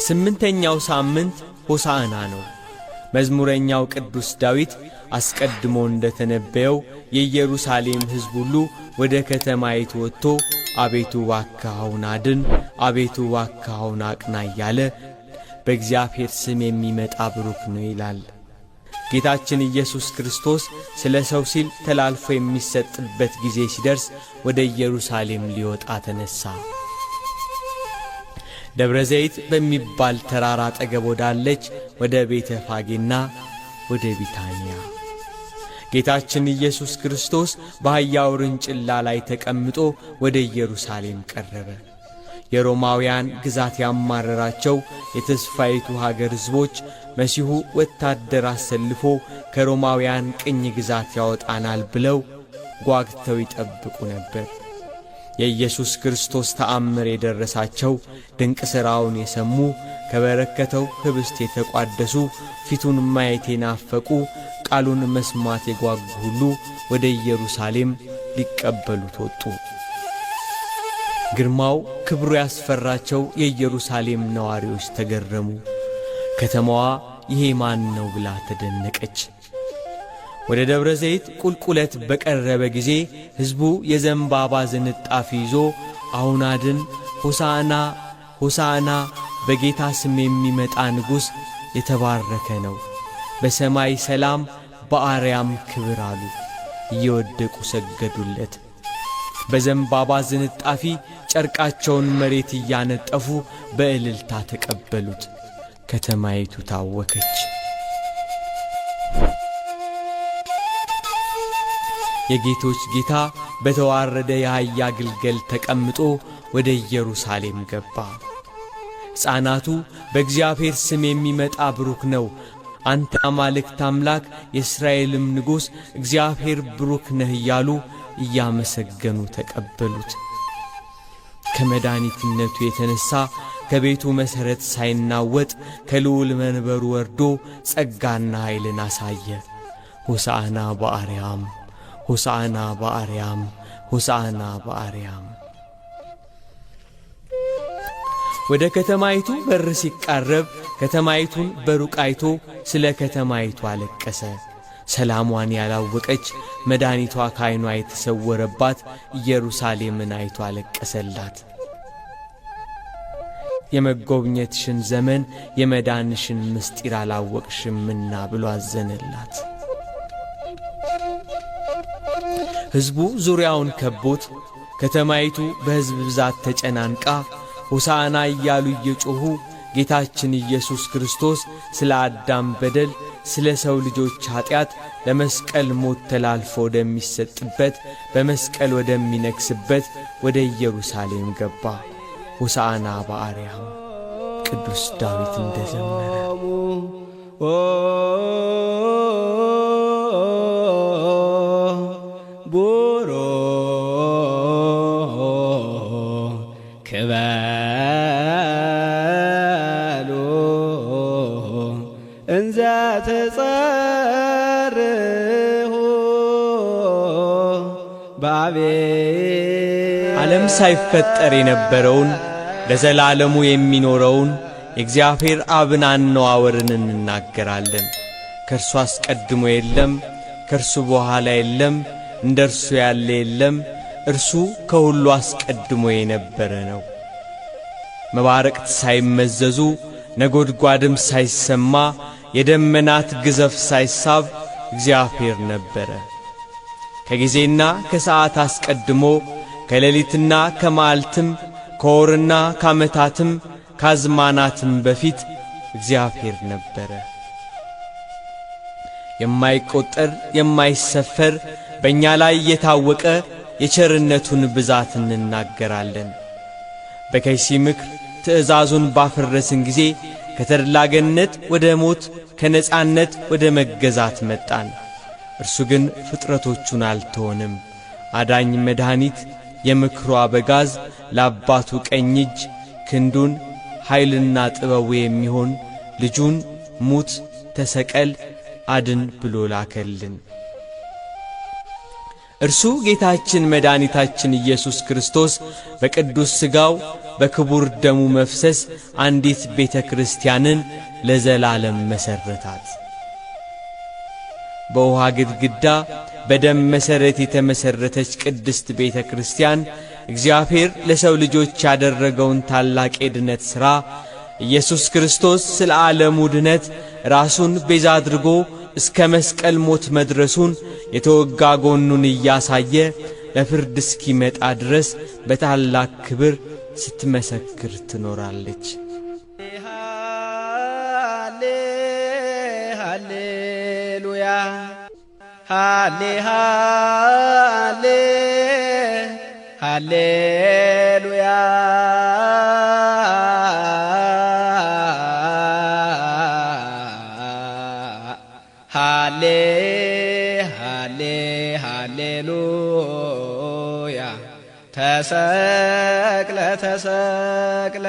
ስምንተኛው ሳምንት ሆሳዕና ነው። መዝሙረኛው ቅዱስ ዳዊት አስቀድሞ እንደተነበየው የኢየሩሳሌም ሕዝብ ሁሉ ወደ ከተማይቱ ወጥቶ አቤቱ እባክህ አሁን አድን፣ አቤቱ እባክህ አሁን አቅና እያለ በእግዚአብሔር ስም የሚመጣ ብሩክ ነው ይላል። ጌታችን ኢየሱስ ክርስቶስ ስለ ሰው ሲል ተላልፎ የሚሰጥበት ጊዜ ሲደርስ ወደ ኢየሩሳሌም ሊወጣ ተነሣ። ደብረ ዘይት በሚባል ተራራ አጠገብ ወዳለች ወደ ቤተ ፋጌና ወደ ቢታንያ ጌታችን ኢየሱስ ክርስቶስ በአህያ ውርንጭላ ላይ ተቀምጦ ወደ ኢየሩሳሌም ቀረበ። የሮማውያን ግዛት ያማረራቸው የተስፋይቱ ሀገር ሕዝቦች መሲሁ ወታደር አሰልፎ ከሮማውያን ቅኝ ግዛት ያወጣናል ብለው ጓግተው ይጠብቁ ነበር። የኢየሱስ ክርስቶስ ተአምር የደረሳቸው፣ ድንቅ ሥራውን የሰሙ፣ ከበረከተው ኅብስት የተቋደሱ፣ ፊቱን ማየት የናፈቁ፣ ቃሉን መስማት የጓጉ ሁሉ ወደ ኢየሩሳሌም ሊቀበሉት ወጡ። ግርማው ክብሩ ያስፈራቸው የኢየሩሳሌም ነዋሪዎች ተገረሙ። ከተማዋ ይሄ ማን ነው ብላ ተደነቀች። ወደ ደብረ ዘይት ቁልቁለት በቀረበ ጊዜ ሕዝቡ የዘንባባ ዝንጣፊ ይዞ አሁን አድን፣ ሆሳዕና ሆሳዕና፣ በጌታ ስም የሚመጣ ንጉሥ የተባረከ ነው፣ በሰማይ ሰላም በአርያም ክብር አሉ። እየወደቁ ሰገዱለት። በዘንባባ ዝንጣፊ ጨርቃቸውን መሬት እያነጠፉ በእልልታ ተቀበሉት። ከተማይቱ ታወከች። የጌቶች ጌታ በተዋረደ የአህያ ግልገል ተቀምጦ ወደ ኢየሩሳሌም ገባ። ሕፃናቱ በእግዚአብሔር ስም የሚመጣ ብሩክ ነው፣ አንተ አማልክት አምላክ የእስራኤልም ንጉሥ እግዚአብሔር ብሩክ ነህ እያሉ እያመሰገኑ ተቀበሉት። ከመድኃኒትነቱ የተነሣ ከቤቱ መሠረት ሳይናወጥ ከልዑል መንበሩ ወርዶ ጸጋና ኃይልን አሳየ። ሆሳዕና በአርያም፣ ሆሳዕና በአርያም፣ ሆሳዕና በአርያም። ወደ ከተማይቱ በር ሲቃረብ ከተማይቱን በሩቅ አይቶ ስለ ከተማይቱ አለቀሰ። ሰላሟን ያላወቀች፣ መድኃኒቷ ከዓይኗ የተሰወረባት ኢየሩሳሌምን አይቶ አለቀሰላት። የመጎብኘትሽን ዘመን የመዳንሽን ምስጢር አላወቅሽምና ብሎ አዘነላት። ሕዝቡ ዙሪያውን ከቦት ከተማይቱ በሕዝብ ብዛት ተጨናንቃ ሆሳዕና እያሉ እየጮኹ ጌታችን ኢየሱስ ክርስቶስ ስለ አዳም በደል ስለ ሰው ልጆች ኀጢአት ለመስቀል ሞት ተላልፎ ወደሚሰጥበት በመስቀል ወደሚነግስበት ወደ ኢየሩሳሌም ገባ። ሆሳዕና በአርያም ቅዱስ ዳዊት እንደዘመረ። ቡሩክ በሉ እንዘ ትጸርሁ በአቤ ዓለም ሳይፈጠር የነበረውን ለዘላለሙ የሚኖረውን የእግዚአብሔር አብን አነዋወርን እንናገራለን። ከእርሱ አስቀድሞ የለም፣ ከእርሱ በኋላ የለም፣ እንደ እርሱ ያለ የለም። እርሱ ከሁሉ አስቀድሞ የነበረ ነው። መባረቅት ሳይመዘዙ ነጎድጓድም ሳይሰማ የደመናት ግዘፍ ሳይሳብ እግዚአብሔር ነበረ። ከጊዜና ከሰዓት አስቀድሞ ከሌሊትና ከመዓልትም ከወርና ከዓመታትም ከአዝማናትም በፊት እግዚአብሔር ነበረ። የማይቆጠር የማይሰፈር በእኛ ላይ የታወቀ የቸርነቱን ብዛት እንናገራለን። በከይሲ ምክር ትእዛዙን ባፈረስን ጊዜ ከተድላ ገነት ወደ ሞት ከነጻነት ወደ መገዛት መጣን። እርሱ ግን ፍጥረቶቹን አልተወንም። አዳኝ መድኃኒት የምክሩ አበጋዝ ለአባቱ ቀኝ እጅ ክንዱን ኃይልና ጥበቡ የሚሆን ልጁን ሙት ተሰቀል አድን ብሎ ላከልን። እርሱ ጌታችን መድኃኒታችን ኢየሱስ ክርስቶስ በቅዱስ ሥጋው በክቡር ደሙ መፍሰስ አንዲት ቤተ ክርስቲያንን ለዘላለም መሠረታት። በውሃ ግድግዳ በደም መሠረት የተመሠረተች ቅድስት ቤተ ክርስቲያን እግዚአብሔር ለሰው ልጆች ያደረገውን ታላቅ የድነት ሥራ ኢየሱስ ክርስቶስ ስለ ዓለሙ ድነት ራሱን ቤዛ አድርጎ እስከ መስቀል ሞት መድረሱን የተወጋ ጎኑን እያሳየ ለፍርድ እስኪመጣ ድረስ በታላቅ ክብር ስትመሰክር ትኖራለች። ሃሌ ሃሌሉያ ሃሌ ሃሌ ሃሌሉያ። ሃሌ ሃሌ ሃሌሉያ ተሰቅለ ተሰቅለ።